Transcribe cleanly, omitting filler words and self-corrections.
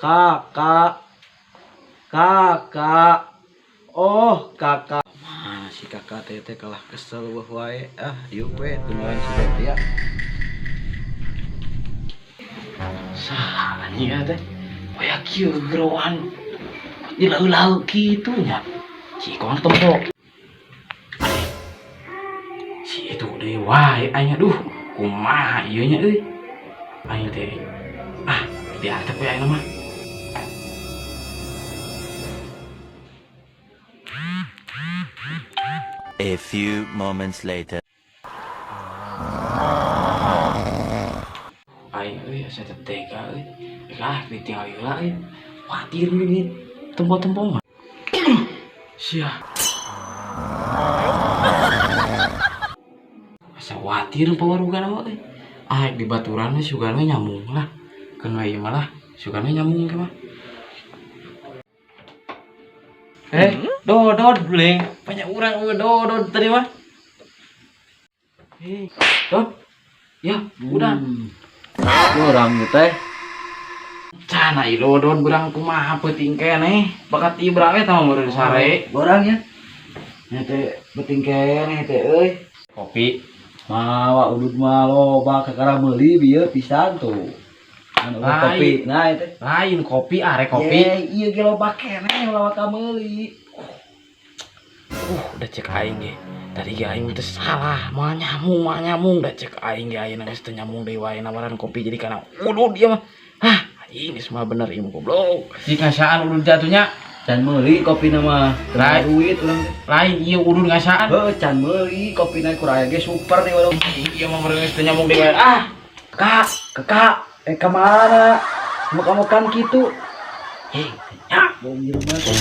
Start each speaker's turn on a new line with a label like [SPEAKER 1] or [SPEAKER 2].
[SPEAKER 1] Kakak. Kakak. Oh, kakak. Mana si kakak teh teh kalah kesel wah wae. Ah, yuk we tungguan si ya.
[SPEAKER 2] Salah nya teh. Oya kieu geroan. Di lau-lau kitu nya. Si Ikong tempo. Si itu deui wae aing, aduh. Kumaha ieu nya euy. Aing teh. Ah, diantep we aing mah.
[SPEAKER 3] A few moments later.
[SPEAKER 2] Aing euy asa teu tega euy. Lah ditinggal heula euy. Kuatir ini tempo-tempo mah. Sia. Asa kuatir pawarugan mah euy. Ah, di baturan mah sugan we nyambung lah. Keun we ieu mah lah, sugan we nyambung ke mah. Dodot bling. Banyak orang euy dodot tadi mah. Dod. Ya, udah.
[SPEAKER 1] Urang teh.
[SPEAKER 2] Cana ieu dodot berang kumaha peuting keneh. Bakat ieu berang eta mah meureun sare.
[SPEAKER 1] Borang ya. Nya teh penting keneh teh euy.
[SPEAKER 2] Kopi.
[SPEAKER 1] Mawa udud mah loba kakara meuli bieu pisan tuh. Anu
[SPEAKER 2] Lain.
[SPEAKER 1] kopi. Nah itu.
[SPEAKER 2] Lain kopi are kopi.
[SPEAKER 1] Ye, ieu ge loba keneh ulah ka meuli.
[SPEAKER 2] Udah cek aing ge. Tadi ge aing teh salah, moal nyamung, da cek aing ge ayeuna geus teu nyamung deui wae nawaran kopi jadi kana udud ieu mah. Hah, anjing geus mah bener ieu mah goblok. Jik ngasaan udud jatuhnya.
[SPEAKER 1] Can meuli kopina mah.
[SPEAKER 2] Lain.
[SPEAKER 1] Duit urang teh.
[SPEAKER 2] Lain ieu udud ngasaan.
[SPEAKER 1] Heuh, can meuli kopina kurang ge super nih warung.
[SPEAKER 2] Ieu mah meureun geus teu nyamung deui wae. Ah,
[SPEAKER 1] Kak, kakak, ka mana? Muka-mukaan kitu.
[SPEAKER 2] Hei, nya.
[SPEAKER 1] Bom jelema teh.